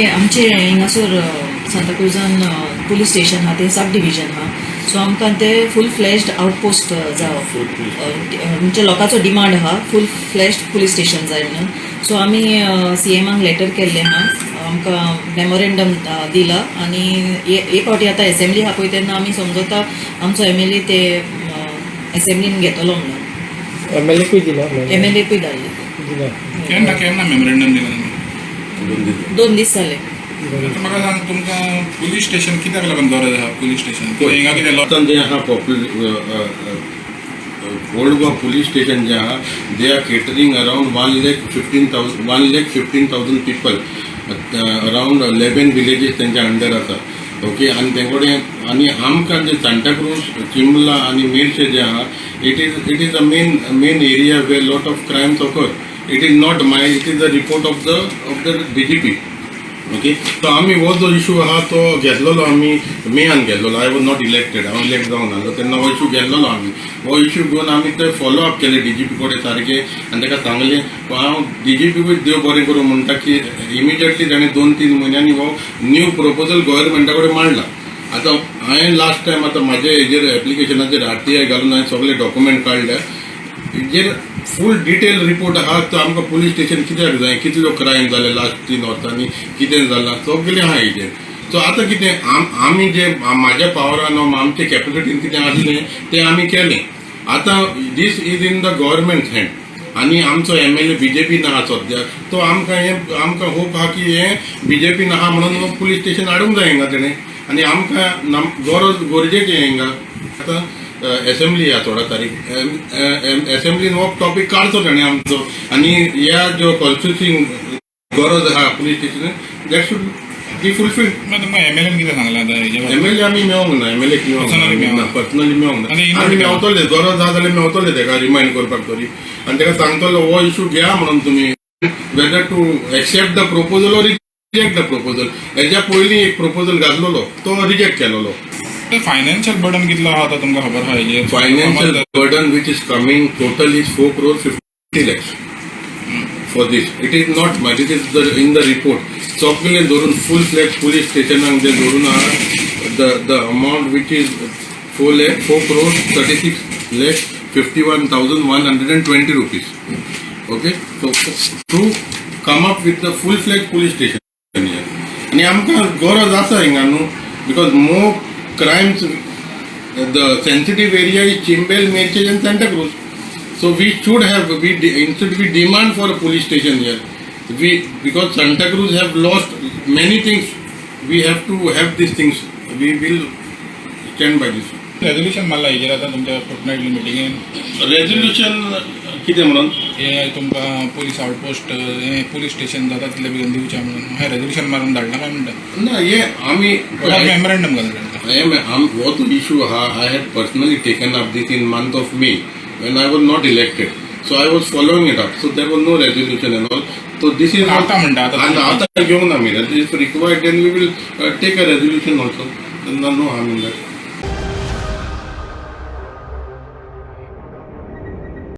आमचे हिंगासर सांताक्रुजान police station आहा, तें सब डिविजन आहा, सो आमकां ते फूल फ्लॅज्ड आउटपोस्ट जावो. म्हणजे लोकांचो डिमांड आहा, फूल फ्लॅज्ड पुलीस स्टेशन जाय म्हणून. सो आमी सीएमाक लेटर केल्लें आहा, आमकां मेमोरेंडम दिला आनी हे फावटी आतां एसेंब्ली आहा पळय, तेन्ना आमी समजता आमचो एमएलए ते एसेंब्लीन घेतलो म्हणून. एमएलएकूय दिला? एमएलएकूय धाडले. दिला. केन्ना केन्ना मेमोरेंडम दिला तुमी? 2 दीस जाले. आतां म्हाका सांग, तुमकां पुलीस स्टेशन कित्याक लागून गरज आहा? पुलीस स्टेशन हिंगा कितें आतां जें आहा, ओल्ड गोवा पुलीस स्टेशन जें आहा, they are catering around 1,15,000, 1,15,000 people, around 11 villages तेंच्या अंडर आसा, ओके. आनी तेंकोडे आनी आमकां जे सांताक्रूज, चिंबला आनी मेरशे जे आहा, it is a main area where lot of crimes occur. It is not my, it is the report of the DGP, okay. So आमी हो जो इशू आहा तो घेतलेलो, आमी मेयान घेतलेलो. I was not elected, हांव इलेक्ट जावंक नासलो तेन्ना हो इशू घेतलेलो आमी. हो इशू घेवन आमी ते फॉलो अप केले डीजीपी कडेन सारके आनी ताका सांगलें. हांव डीजीपीकूय देव बरें करूं म्हणटा की इमिजिएटली ताणें 2-3 म्हयन्यांनी हो न्यू प्रपोजल गव्हर्मेंटा कडेन मांडला. आतां हांवें लास्ट टायम आतां म्हाजे हेजेर एप्लिकेशनाचेर आरटीआय घालून हांवें सगळे डॉक्युमेंट काडल्या, हेजेर फूल डिटेल रिपोर्ट आहा. तो आमकां पुलीस स्टेशन कित्याक जाय, कितल्यो क्रायम जाले लास्ट 3 वर्सांनी, कितें जालां, सगळें आहा हेजेर. सो आतां कितें आमी जे म्हाज्या पावरान, आमचे कॅपॅसिटीन कितें आसलें तें आमी केलें. आतां this is in the government hand आनी आमचो एमएलए बीजेपीन आहा सद्या. तो आमकां हें आमकां होप आहा की हें बीजेपीन आहा म्हणून पुलीस स्टेशन हाडूंक जाय हिंगा तेणें आनी आमकां गरज गरजेचें हिंगा. आतां एसेंब्ली आहा 16 तारीख, एसेंब्लीन हो टॉपीक काडचो तेणें आमचो आनी ह्या ज्यो कॉन्स्टिट्युन्सी गरज आहा police station, that should be fulfilled. मागीर तुमकां एमएलएन कितें सांगलां आतां हेजे बाबतींत? एमएलए आमी मेळोंक ना, एमएलए. Personally मेळोंक ना, पर्सनली मेळोंक आनी ना. आमी मेवतले, गरज आहा जाल्यार मेवतले तेका रिमायंड करपाक तरी आनी तेका सांगतलो हो इशू घ्या म्हणून तुमी, whether to accept the proposal or reject the proposal. हेज्या पयलीं एक प्रपोजल घातलेलो, तो रिजेक्ट केलेलो. फायनान्शियल बर्डन कितलो आहा आतां तुमकां खबर आहा हेजेर? Financial burden which is coming total is 4 crore 50 lakhs for this. It is not much. It is the in the report. सगळे धरून फुल फ्लॅज पुलीस स्टेशनाक जे धरून आहा, the amount which is 4 lakh, ₹4 crore 36,51,120, okay. So to come up with the full fledge police station आनी आमकां गरज आसा हिंगा न्हू, because more crimes, the sensitive area is Chimbel, Merces and Santa Cruz. So we should have, instead we demand for a police station here. We, because Santa Cruz have lost many things, we have to have these things. We will stand by this. Resolution मारला हेजेर आतां तुमच्या fortnightly मिटिंगेन? Resolution कितें म्हणून? हे तुमकां police outpost, हे police station जाता तितले बेगीन दिवचें म्हणून हें रेजोल्युशन मारून धाडलां काय म्हणटा? ना, हे आमी मेमोरेंडम घालून धाडलां. हो तो issue आहा, I had personally taken up this in month of May when I was not elected. So I was following it up. So there was no resolution and all. So this is आतां म्हणटा, आतां. आतां आतां घेवना आमी. If required, then we will take a resolution also. No harm in that.